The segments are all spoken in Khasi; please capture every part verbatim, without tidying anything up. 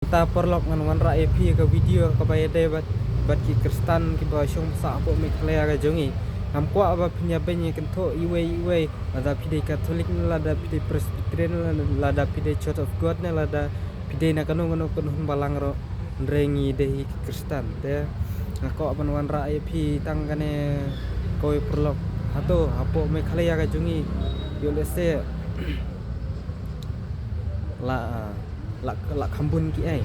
Mynta paralok ngan wanrah ïa phi ka video kaba ïadei bad, bad ki Khristan kiba shong sah hapoh Meghalaya ka jong ngi. Ngam kwah ba phin ïa beiñ ïa kynthoh iwei iwei, lada phi dei Katholik ne lada phi dei Presbyterian ne lada phi dei Church of God ne lada phi dei na kano kano ka balang ruh. Hynrei ngi dei hi ki Khristan te nga kwah ban wanrah ïa phi tang kane kawei paralok. Hato hapoh Meghalaya ka jong ngi ïoh lehse la, la, la kham bun kiei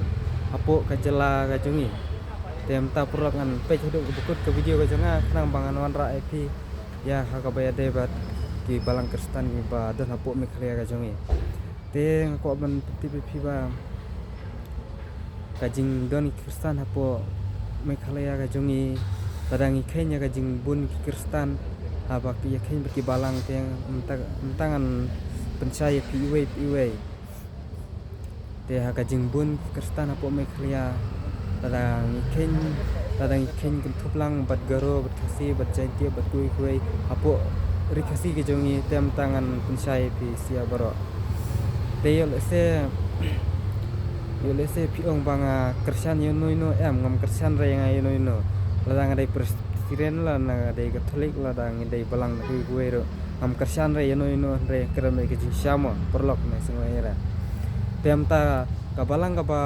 hapoh ka jylla ka jong ngi. Te mynta paralok ngan peit haduh kaba kut ka video ka jong nga khnang ba ngan wanrah ïa phi ïa ha kaba ïadei bad ki balang Khristan kiba don hapoh Meghalaya ka jong ngi. Te nga kwah ban pyntip ïa phi ba ka jingdon ki Khristan hapoh Meghalaya ka jong ngi, lada ngi kheiñ ïa ka jingbun ki Khristan haba ki ïa kheiñ bad ki balang te mynta, mynta ngan pynshai ïa phi iwei pa iwei. Te ha ka jingbun ki Khristan hapoh Meghalaya, lada ngi kheiñ, lada ngi kheiñ kynthup lang bad Garo, bad Khasi, bad Jaintia, bad kiwei kiwei hapoh ri Khasi ka jong ngi, te mynta ngan pynshai ïa phi sha baroh. Te ïoh lehse, ïoh lehse phi ong ba nga kyrshan ïano ïano, em, ngam kyrshan re nga ïano ïano. Lada nga dei Presbyterian, lada nga dei Katholik, lada nga dei balang na kiwei kiwei ruh, ngam kyrshan re ïano ïano, hynrei kren bad ka jingshisha mo paralok, ne sngewbha ïa re. Te mynta ka balang kaba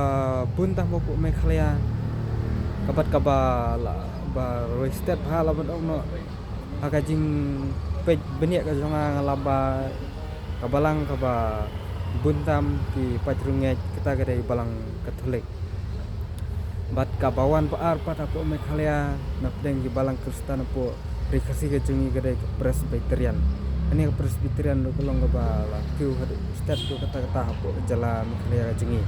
bun tam hapoh Meghalaya, ka bad kaba la, ba roi stet bha lah ban ong noh. Ha ka jingpeit bniah ka jong nga, nga lah ba ka balang kaba bun tam ki paid riewngeit kata ka dei balang Katholik. Bad kaba wan ba ar pat hapoh Meghalaya na pdeng ki balang Khristan hapoh ri Khasi ka jong ngi ka dei ka Presbyterian. Kane ka Presbyterian ruh ka long kaba la kiew haduh stet ruh katta katta hapoh jylla Meghalaya ka jong ngi.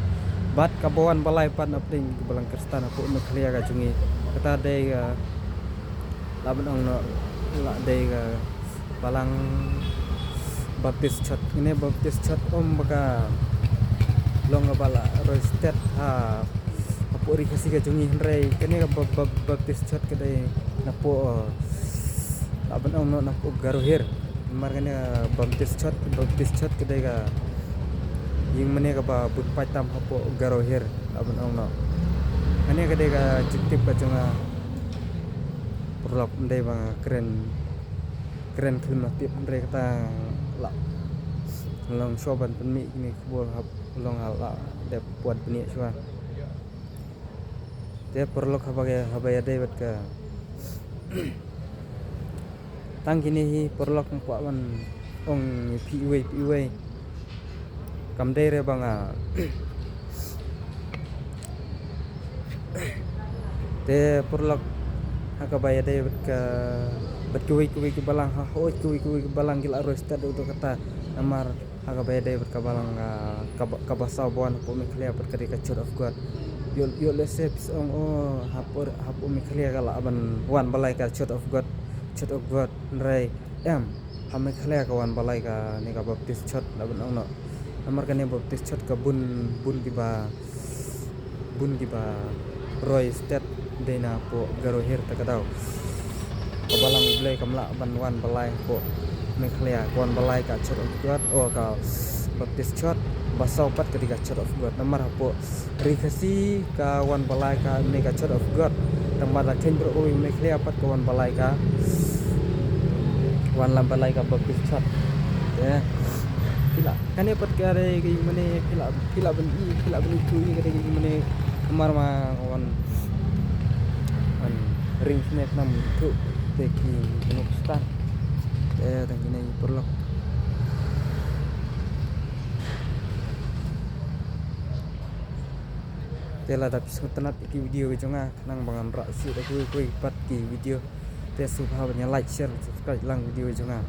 Bad kaba wan ba lai pat na pdeng ki balang Khristan hapoh Meghalaya ka jong ngi, kata dei ka, lah ban ong noh, lah dei ka balang Baptist Church. Kane Baptist Church ym ba ka long kaba la roi stet ha hapoh ri Khasi ka jong ngi, hynrei kane ka Bap-, Bap-, Baptist Church ka dei napoh, eh, lah ban ong noh napoh Garo Hills. Namar kane ka Baptist Church, Baptist Church ka dei ka ïing mane kaba bun paid tam hapoh Garo Hills, lah ban ong noh. Kane ka dei ka jingtip ka jong nga paralok, ym dei ba nga kren, kren khlem tip, hynrei kata lah long shuwa ban pynmih kine ki khubor hap long ha la dep wat bniah shuwa. Te paralok, haba ïa, haba ïadei bad ka tang kine hi paralok, nga kwah ban ong ïa phi iwei pa iwei. Kam dei re ba nga, te paralok, ha kaba ïadei bad ka, bad kiwei kiwei ki balang, ha hooid kiwei kiwei ki balang ki la roi stet haduh katta. Namar ha kaba ïadei bad ka balang, ah, kaba, kaba saw ba wan hapoh Meghalaya pat ka dei ka Church of God. Ïoh, ïoh lehse phi ong, oh, hapoh, hapoh Meghalaya ka lah ban wan ba lai ka Church of God, Church of God, hynrei em, ha Meghalaya ka wan ba lai kane ka Baptist Church, lah ban ong noh. Namar kane Baptist Church ka bun, bun kiba bun kiba roi stet dei napoh Garo Hills ta ka daw. Ka balang U Blei kam lah ban wan ba lai hapoh Meghalaya, ka wan ba lai ka Church of God, oh, ka Baptist Church, ba saw pat ka dei ka Church of God. Namar hapoh ri Khasi ka wan ba lai kane ka Church of God. Tang ba da kheiñ baroh kawei, Meghalaya pat ka wan ba lai ka, wan lam ba lai ka Baptist Church. Te phi lah, kane pat ka dei ka ïing mane, phi lah, phi lah ban i, phi lah ban ithuh ïa ka dei ka ïing mane. Namar ma wan, wan ring sne khnang ithuh te ki mane Khristan. Te tang kine paralok. Te lada phi sngewtynnat ïa ki video ka jong nga, khnang ba ngan rah shuh da kiwei kiwei pat ki video. Te sngewbha ban ïa like, share, subscribe lang video jong nga.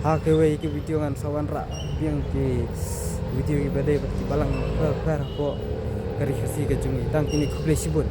Ha kiwei ki video ngan sa wanrah biang ki video kiba dei bad ki balang pher pher hapoh ka ri Khasi ka jong ngi. Tang kine, khublei shibun.